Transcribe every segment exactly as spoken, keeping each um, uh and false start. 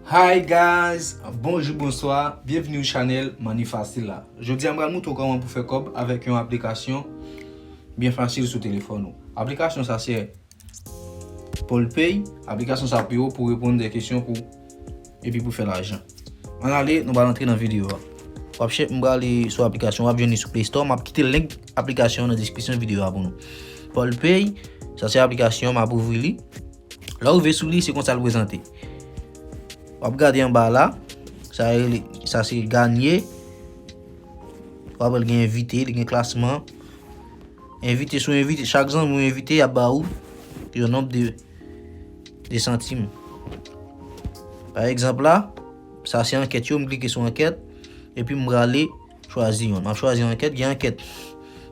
Hi guys, bonjou, bonswa, byenvini sou chanèl Money Fasil la. Jodi a m pral montre w kòman pou fè kòb avèk yon aplikasyon byen fasil sou telefòn ou. Aplikasyon sa se Polpay, aplikasyon sa pou ou pou reponn de kesyon pou epi pou fè lajan. Ann ale, nou pral antre nan videyo a. W ap chèche, m pral ale sou aplikasyon, w ap jwenn li sou Play Store, m ap kite link aplikasyon an nan deskripsyon videyo a pou nou. Polpay, sa se aplikasyon, m ap ouvri li. Lè w rive sou li, se konsa l prezante. W ap gade anba la, sa rele, sa se ganye. W ap wè l gen envite, li gen klasman. Envite sou envite, chak zanmi w envite, y ap ba ou yon nonb de, de santim. Pa egzanp la, sa se ankèt yo, m klike sou ankèt, epi m prale chwazi yon. M ap chwazi ankèt, gen ankèt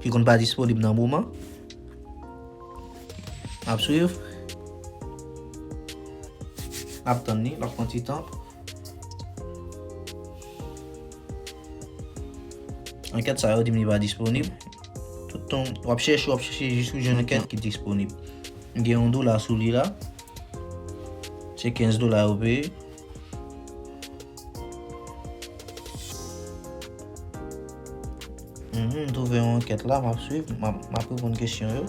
ki konn pa disponib nan moman. M ap swiv. M ap tann li, l ap pran ti tan. Ankèt sa yo di m li pa disponib. Tout tan w ap chèche, w ap chèche jis ou jwenn ankèt ki disponib. M gen yon dola sou li la. Se kenz dola yo peye. Mhm, m twouve yon ankèt la, m ap swiv, m ap, m ap reponn kesyon yo.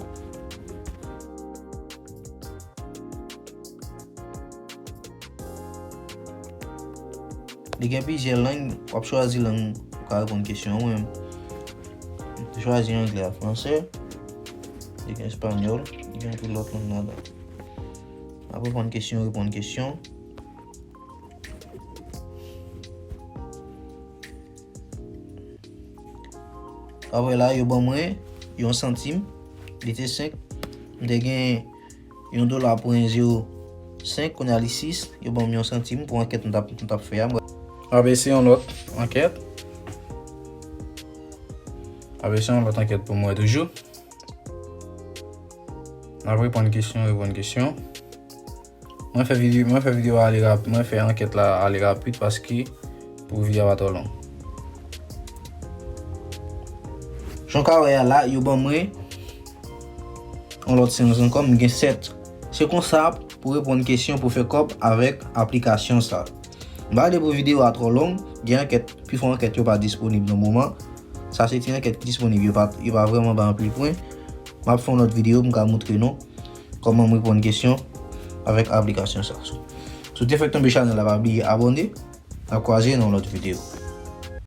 Li gen plizyè lang, w ap chwazi lang ou ka reponn kesyon an. Mwen menm, m chwazi anglè ak fransè. Li gen espanyòl, li gen anpil lòt lang ladan. M ap reponn kesyon, reponn kesyon. Apre la, yo ban mwen yon santim, li te senk. M te gen yon dola pwen zewo senk, kounye a li sis, yo ban m yon santim pou ankèt m t ap, m t ap fè a. M ap eseye yon lòt ankèt. M ap eseye yon lòt ankèt pou mwen toujou. M ap reponn kesyon, reponn kesyon. Mwen fè videyo, mwen fè videyo a ale rapid, mwen fè ankèt la ale rapid paske pou videyo a pa twò long. Jan w ka wè a la, yo ban mwen yon lòt senk ankò, m gen sèt. Se konsa pou reponn kesyon pou fè kòb avèk aplikasyon sa. M pa vle pou videyo a twò long, gen ankèt, pifò ankèt yo pa disponib nan moman. Sa se ti ankèt ki disponib, yo pa, yo pa vrèman bay anpil pwen. M ap fè yon lòt videyo, m ka montre nou kòman m reponn kesyon avèk aplikasyon sa. Si w te fèk tonbe chanèl la, pa bliye abòne. N ap kwaze nan yon lòt videyo.